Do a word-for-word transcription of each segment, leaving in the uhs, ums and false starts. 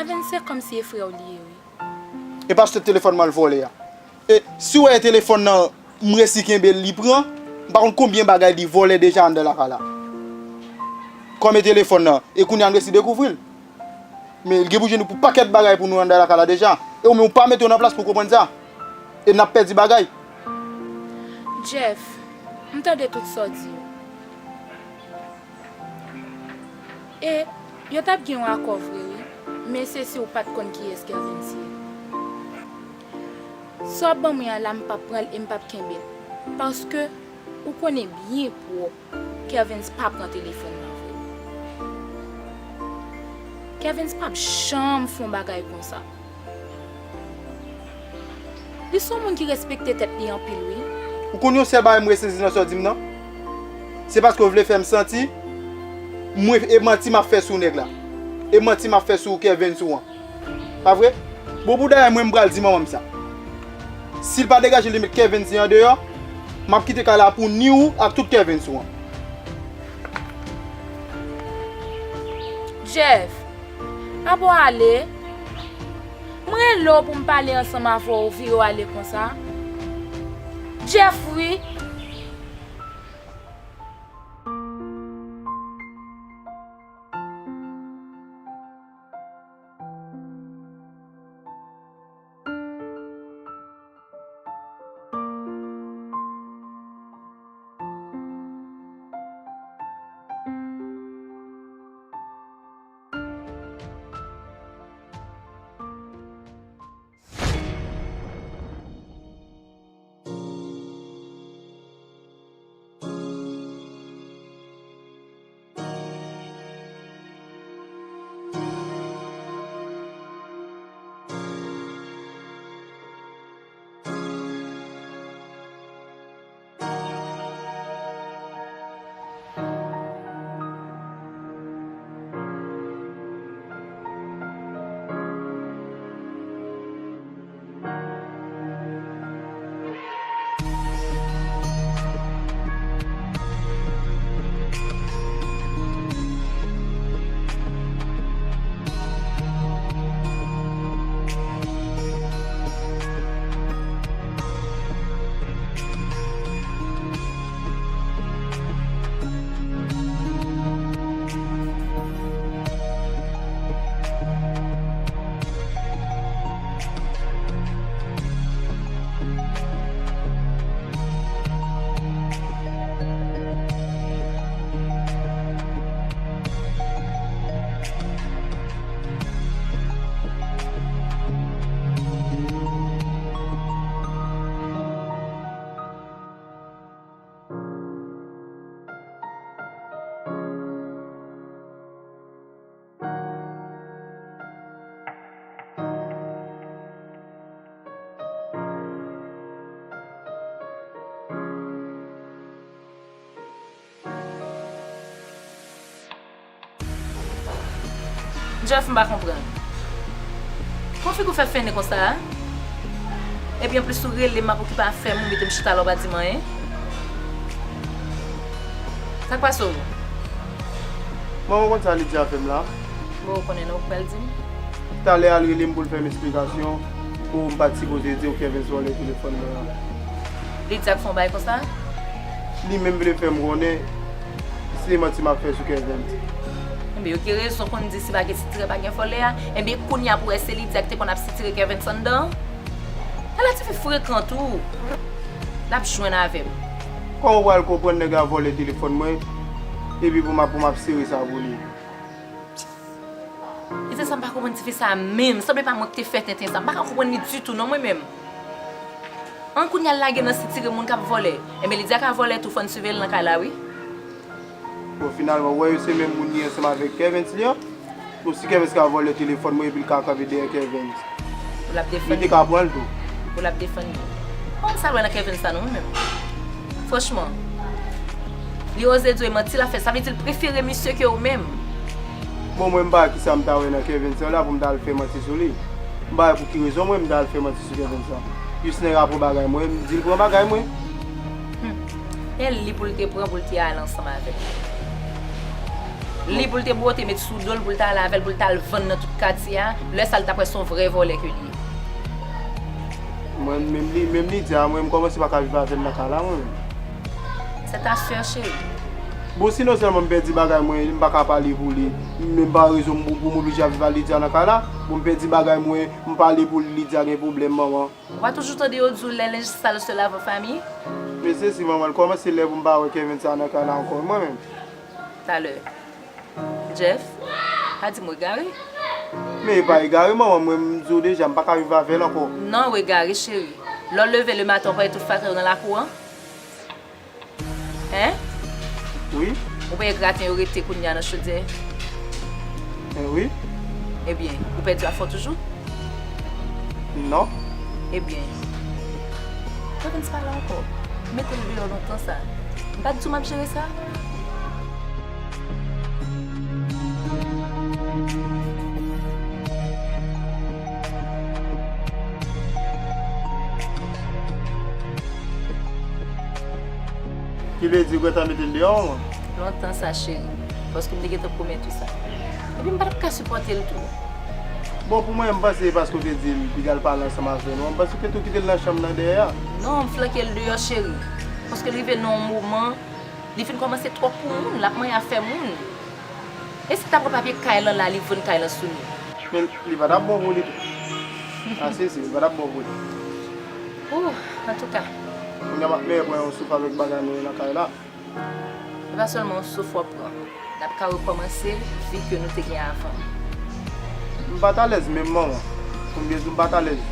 Kevens se kòmsi e frè w li ye, wi. E pa se telefòn mwen l vòlè a. E si w wè telefòn nan, m resi kenbe l, li pran, m pa konn konbyen bagay li vòlè deja anndan lakay la. Kòm e telefòn nan, e kounye a n resi dekouvri l. Men l gen pou jwenn pou pakèt bagay pou nou anndan lakay la deja. E ou menm ou pa mete w nan plas pou w konprann sa. E n ap pèdi bagay. Jeff, m tande tout sa w di yo. E yo t ap gen yon akò vre wi, men se si w pa t konn kiyès Kervens ye. Sa w ap ban mwen an la, m p ap pran l e m p ap kenbe l. Paske ou konnen byen pwòp, Kervens pa pran telefòn nan vre. Kervens p ap janm fè yon bagay konsa. Li se yon moun ki respekte tèt li anpil, wi. Ou konn yon sèl bagay mwen sezi nan sa w di m nan? Se paske w vle fè m santi mwen e manti m ap fè sou nèg la. E manti m ap fè sou Kervens ou an. Pa vre? Bon, pou dayè mwen, m pral di manman m sa. Si l pa degaje l, li met Kervens andeyò, m ap kite kay la pou ni ou ak tout Kervens ou an. Jeff, apa w ale? M rele w pou m pale ansanm avè w, ou vire w ale konsa. Jeff, wi. Jeff, m pa konprann. Kòman figi w fè fennen konsa a? Epi anplis ou rele m ap okipe afè m, ou mete m chita la, ou pa di m anyen. Sa k pase w? Manman, ou konn sa Lydia fè m la? Bon, ou konnen non, ou pral di m. Talè a l rele m pou l fè m esplikasyon. Ou, m pa t sipoze di w Kervens vòlè telefòn mwen an. Lydia k fè yon bagay konsa? Li menm vle fè m konnen se manti m ap fè sou Kervens. Enben, yo gen rezon konn di si pa gen sitirè pa gen vòlè a. Enben, kounye a pou wè se Lydia ki te konn ap sitire Kervens anndan. Ala tifi frekan tou. L ap jwenn avè m. Kòman w pral konprann nèg la vòlè telefòn mwen, epi pou m ap, pou m ap sere sa pou li? E se sa m pa konprann tifi sa menm. Sanble pa mwen ki te fè tenten sa. M pa ka konprann li ditou non mwen menm. An kounye a l lage nan sitire moun k ap vòlè. Enben Lydia ka vòlè tou, fò n siveye l nan kay la wi. Bon, finalman, w wè yo se menm moun li ansanm avèk Kervens li an. Bon, si Kervens ka vòlè telefòn mwen epi l ka kanpe dèyè Kervens, ou l ap defann li. Li te ka pran l tou. Ou l ap defann li. Mwen pa konn sa l wè nan Kervens sa non mwen menm. Franchman. Li oze di w e manti l ap fè, sa vle di l prefere misye ke ou menm. Bon, mwen m pa wè kisa m ta wè nan Kervens sa la pou m ta al fè manti sou li. M pa wè pou ki rezon mwen m ta al fè manti sou Kervens sa. Jis nèg la pran bagay mwen, m di l pran bagay mwen. Hmm. E li pou l te pran pou l te al ansanm avè l. Li pou l te bwote met sou do l, pou l ta ale avè l, pou l ta al vann nan tout katye a, lè sa l t ap wè se yon vrè vòlè ke li ye. Mwen menm li, menm Lydia, mwen m kòmanse pa ka viv avè l nan kay la mwen menm. Se ta sè cheri. Bon, si non sèlman m pèdi bagay mwen, m pa ka pale pou li, men m pa rezon pou, pou m oblije ap viv ak Lydia nan kay la. Bon, m pèdi bagay mwen, m pale pou li, Lydia gen pwoblèm, manman. Ou pa toujou tande yo di w lè lenj sal se lave an fanmi? Men se si manman, l kòmanse lè pou m pa wè Kevin sa nan kay la ankò, mwen menm. Talè. Jeff, pa di m w egare. Men e pa egare, manman, mwen m di w deja, m pa ka viv avè l ankò. Non, w egare, cheri. Lè w leve lematen, w pa wè tout fatra yo nan lakou an? Hein? Wi. Ou pa wè graten yo rete kounye a nan chodyè? Eh wi. Ebyen, ou pèdi afè w toujou? Non. Ebyen, pa vin sa la ankò. Mete l deyò lontan sa. M pa t di w m ap jere sa? Ki vle di ou gentan mete l deyò, manman? Lontan sa, cheri. Paske m te gentan pwomèt ou sa. Epi m pa t ap ka sipòte l tou. Bon, pou mwen, m panse se paske w te di l li pral pale ansanm avè nou. M panse w te tou kite l nan chanm nan dèyè a. Non, m flanke l deyò, cheri. Paske l rive nan yon moman, li fin kòmanse twòp pou moun, l ap manyen afè moun. E si l ta pran papye kay lan la, li vann kay lan sou nou? Men li pa t ap bon pou li tou. Ase si, li pa t ap bon pou li. Ooh, antouka. Kounye a m ap mèye pran yon souf avèk bagay nou yo nan kay la. Se pa sèlman yon souf w ap pran. N ap ka rekòmanse vi ke nou te gen avan. M pa t alèz menm, manman. Pou m byen di w, m pa t alèz.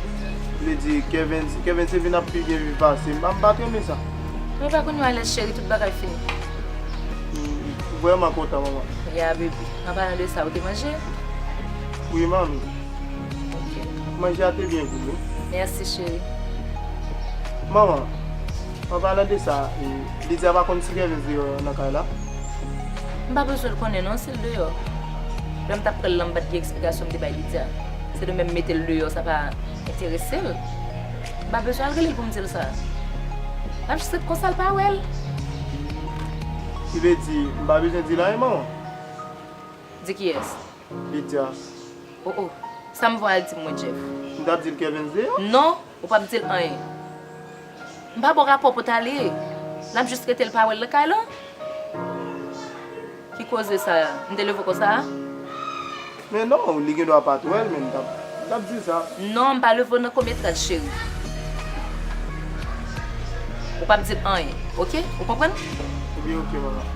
Vle di, Kevin, Kevin se vin ap pi byen viv pase m. M pa t renmen sa. Men pa kounye w alèz, cheri, tout bagay fini. M vrèman kontan, manman. Ya, baby. An palan de sa, ou te manje? Wi, manmi. Ok. Manje a te byen gou, wi. Mèsi, cheri. Manman, an palan de sa, e, Lydia pa konn si Kevin deyò nan kay la? M pa bezwen l konnen non si l deyò. Lè m t ap pran l lan, m pa t gen eksplikasyon m te bay Lydia. Se de menm mete l deyò, sa pa enterese l. M pa bezwen al rele l pou m di l sa. L ap jis ret konsa, l pa wè l. Ki vle di, m pa bezwen di l anyen, manman? Di kiyès? Lydia. Oh oh. Sa m vle w al di m mwen, Jeff? M t ap di l Kevens deyò. Non, ou p ap di l anyen. M pa ba w rapò pou w t ale. L ap jis rete l pa wè l nan kay lan. Ki koze sa a? M te leve w konsa a? Men non, li gen dwa pa t wè l, men m t ap, m t ap di sa. Non, m pa leve w nan kometraj, cheri. Ou p ap di l anyen, oke? Ou konprann? Ebyen, oke, manman.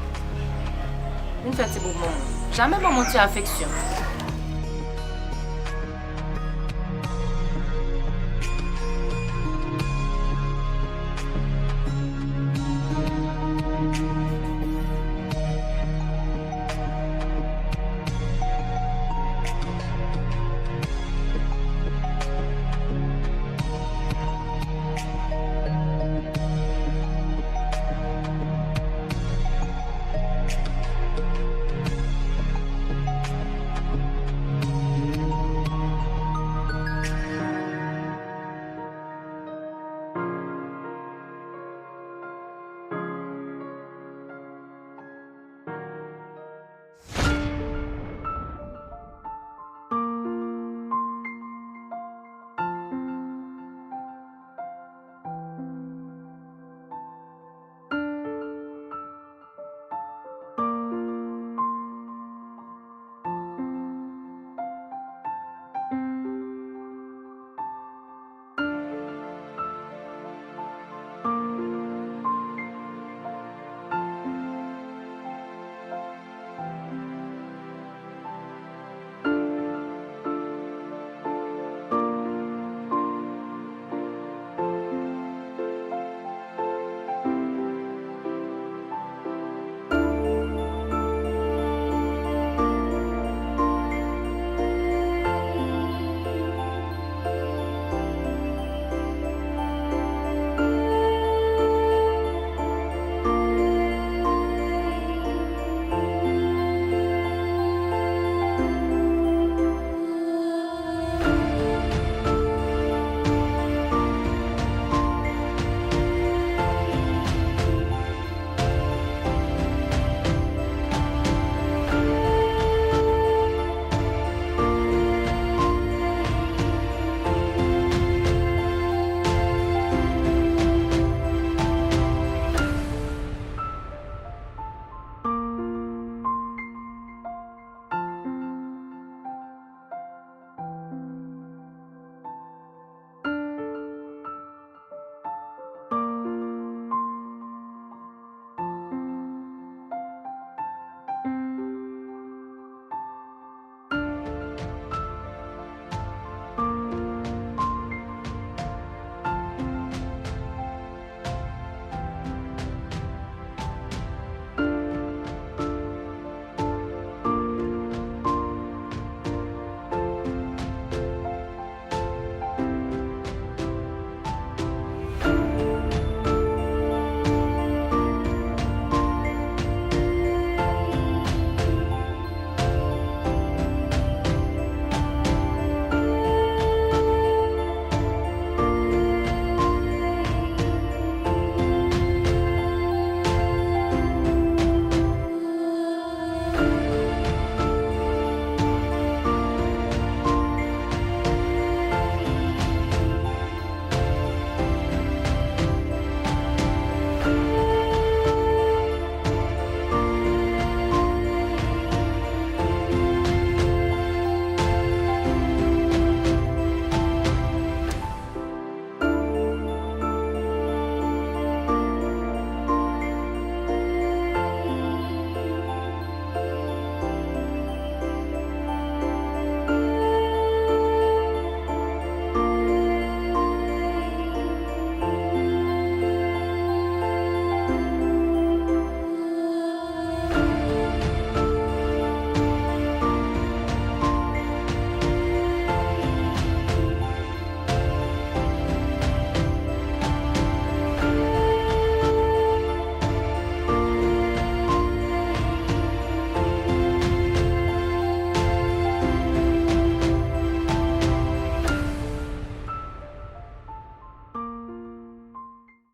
Vin fè ti bout manman. Jamè manman ti afeksyon.